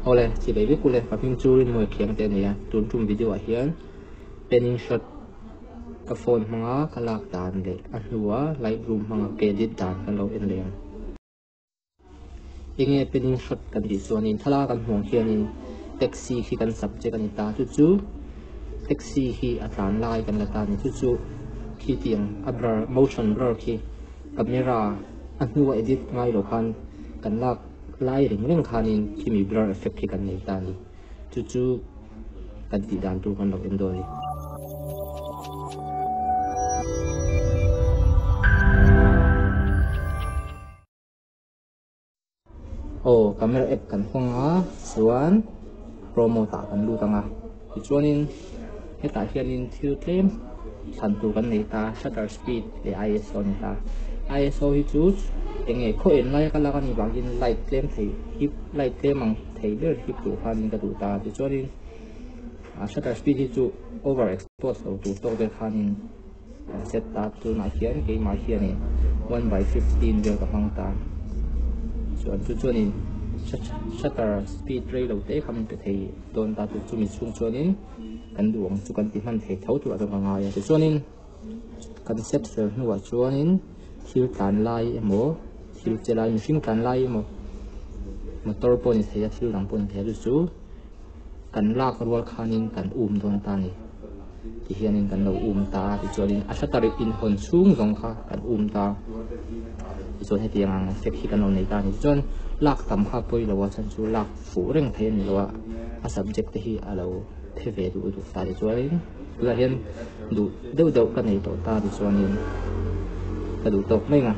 Awle, chibai vek ule, ka hming chu Rinmawia Khiang te a ni a, tun tum video ah hian panning shot ka phone hmanga ka lak dan leh a hnua lightroom hmanga ka edit dan kan lo en leh ang. Enge panning shot kan tih chuanin thlalak kan hmuh ang hianin taxi khi kan subject a ni ta, chu chu taxi hi a tlan lai kan la ta a ni, chu chu khi tiang a blur motion blur khi camera a hnua edit ngai lo khan kan lak lai reng reng khanin khimi blur effect khi kan nei ta a ni, chu chu kan tih dan tur kan lo en dawn a ni. Aw camera app kan hawng a chuan promo tah kan lut ang a tichuanin hetah hianin thil tlem thlan tur kan nei ta shutter speed leh I_S_O a ni ta I_S_O hi chu eng nge khaw en lai a ka lak a nih vangin light tlem thei hip light tlem ang thei ber hip tur khanin ka duh ta tichuanin shutter speed hi chu over expose lo tur tawk vel khanin. Kan set ta tunah hian keimah hianin 1/15 vel ka hmang ta chuan chu chuanin shutter speed rei lo te kha min pe thei dawn ta chu chumi chhung chuanin kan duh ang chu kan ti hman thei tho turah chuan ka ngai a tichuanin kan set fel hnuah chuanin thil tlan lai emaw thil che lai mihring tlan lai emaw motor pawh ni thei a thil dang pawh ni thei a chu chu. Kan lak rual khanin kan um dawn ta a ni ti hianin kan lo um ta a tichuanin a shutter inhawn chhung zawng kha kan um ta tichuan hetiang ang effect hi kan lo nei ta a ni tichuan lak tam kha pawi lo a chhan chu lak fuh reng thei a ni lo a a subject te hi a lo phe ve duh duh ta tichuanin tunah hian duh deuh deuh ka nei tawh ta tichuanin ka duh tawk mai ang a.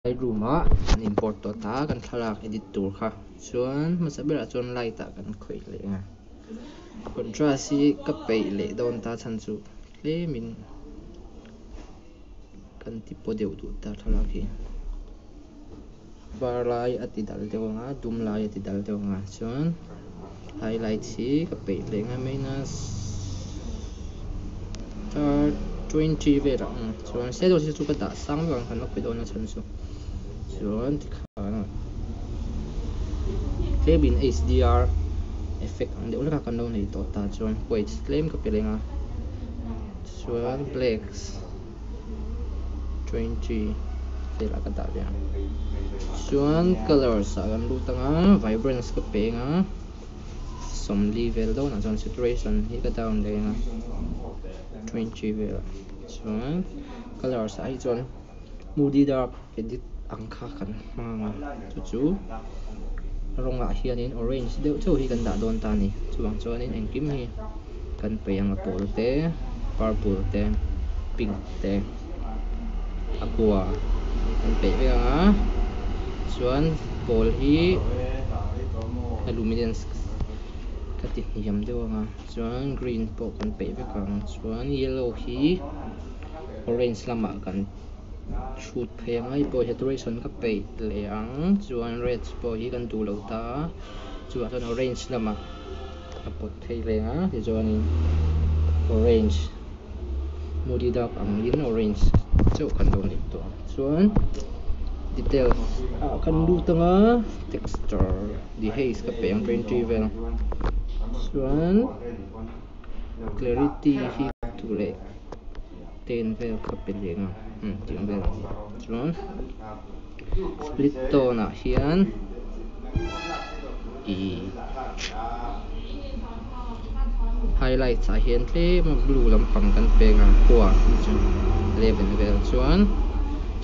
Lightroom ah kan import tawh ta kan thlalak edit tur kha chuan hmasa berah chuan light ah kan khawih leh ang a contrast hi ka peih leh dawn ta chhan chu tlemin kan ti paw deuh duh ta thlalak hi var lai a ti dal deuh ang a dum lai a ti dal deuh ang a chuan highlight hi ka peih leh ang a minus 20 velah ang chuan shadows hi chu ka dah sang vek ang kan la khawih dawn a chhan chu chuan tikhan tlemin hdr effect ang deuh hlek a kan lo nei tawh ta chuan whites tlem ka pe leng a chuan blacks 20 velah ka dah ve ang chuan colours ah kan lut ang a vibrance ka pe ang a. Sawmli vel dawnah chuan saturation hi ka down leh ang a 20 velah chuan colours ah hi chuan moody dark edit ang kha kan hmang ang a chu chu rawngah hianin orange deuh chauh hi kan dah dawn ta a ni chuvang chuanin engkim hi kan peih ang a pawl te purple te pink te a kua kan peih vek ang a chuan pawl hi a luminance ka ti hniam deuh ang a chuan green pawh kan peih vek ang chuan yellow hi orange lamah kan chhut phei ang a hei pawh saturation ka peih leh ang chuan red pawh hi kan duh lo ta a chuvang chuan orange lamah a pawt phei leh ang a tichuanin orange moody dark angin orange chauh kan lo nei tawh ang chuan details ah kan lut ang a texture dehaze ka pe ang 20 vel chuan clarity hi 2 leh 10 vel ka pe leh ang a tiang vel chuan split tone ah hian ih highlights ah hian tlem a blue lampang kan peng a khua chu 11 vel chuan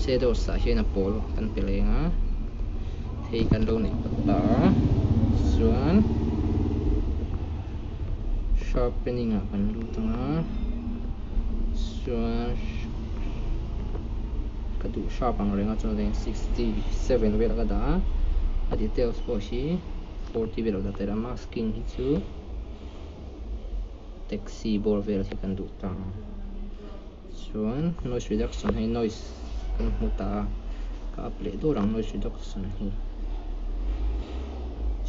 shadows ah hian a pawl kan pe leng a hei kan lo nei tawh ta a chuan sharpening ah kan lut ang a chuan ka duh sharp ang reng a chuan 67 vel a ka dah a a details pawh hi 40 vel a dah tel a masking hi chu taxi bawr vel hi kan duh ta ang chuan noise reduction hei noise kan hmu ta a ka up leh dawr ang noise reduction hi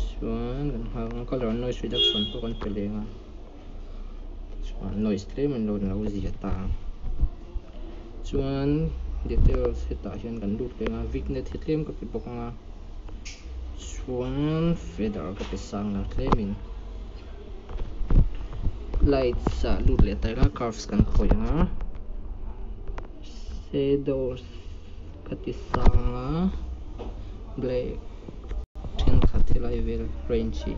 chuan kan nghak ang colour noise reduction pawh kan pe leng a chuan noise tlem an lo lo zia ta ang chuan details hetah hian kan lut leng a vignette hi tlem ka pe bawk ang a. Chuan feather ka pe sang lo tlemin lights ah lut leh ta ila curves kan khawih ang a shadows ka ti sang a black thenkhat helai vel range hi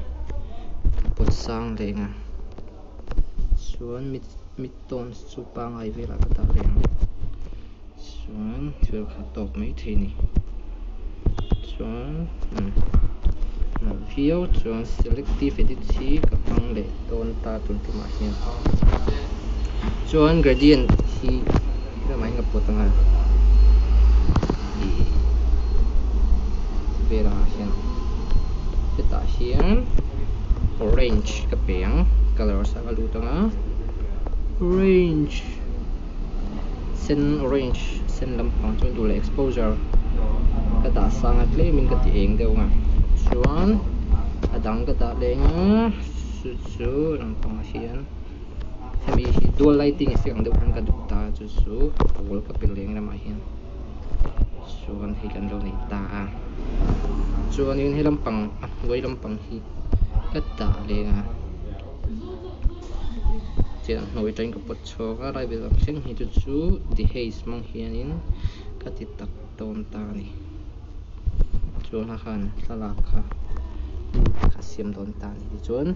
ka pawt sang leh ang a chuan mid mid tones chu pangngai velah ka dah leh ang chuan thil kha tawk mai thei a ni chuan umm nalh viau chuan selective edit hi ka hmang leh dawn ta tun tumah hian chuan gradient hi helamah hian ka pawt ang a ih vel angah hian hetah hian orange ka pe ang colours ah ka lut ang a orange. Sen orange sen lampang chuan duh leh exposure ka dah sang a tlemin ka ti eng deuh ang a chuan a dang ka dah leng a chu chu lampangah hian hemi hi dual lighting effect ang deuh khan ka duh ta chu chu a pawl ka pe leng lamah hian chuan hei kan lo nei ta a chuanin he lampang a hnuai lampang hi ka dah leng a. Chian hnuai atangin ka pawt chhuak a lai vel ang thleng hi chu chu dehaze hmang hianin ka ti tak dawn ta a ni chuan kha khan thlalak kha kha siam dawn ta a ni tichuan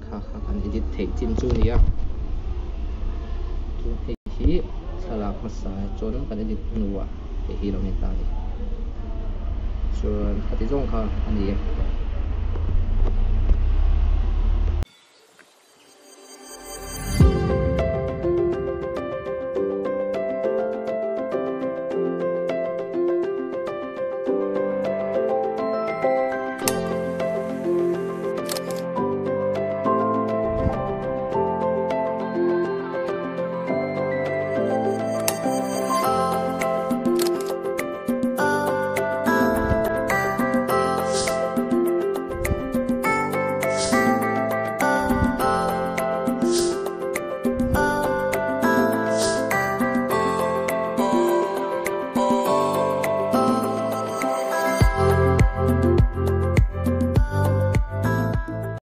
kha kha kan edit theih chin chu a ni a chuan hei hi thlalak hmasa chuan kan edit hnuah hei hi a lo ni ta a ni chuan khati zawng kha a ni e.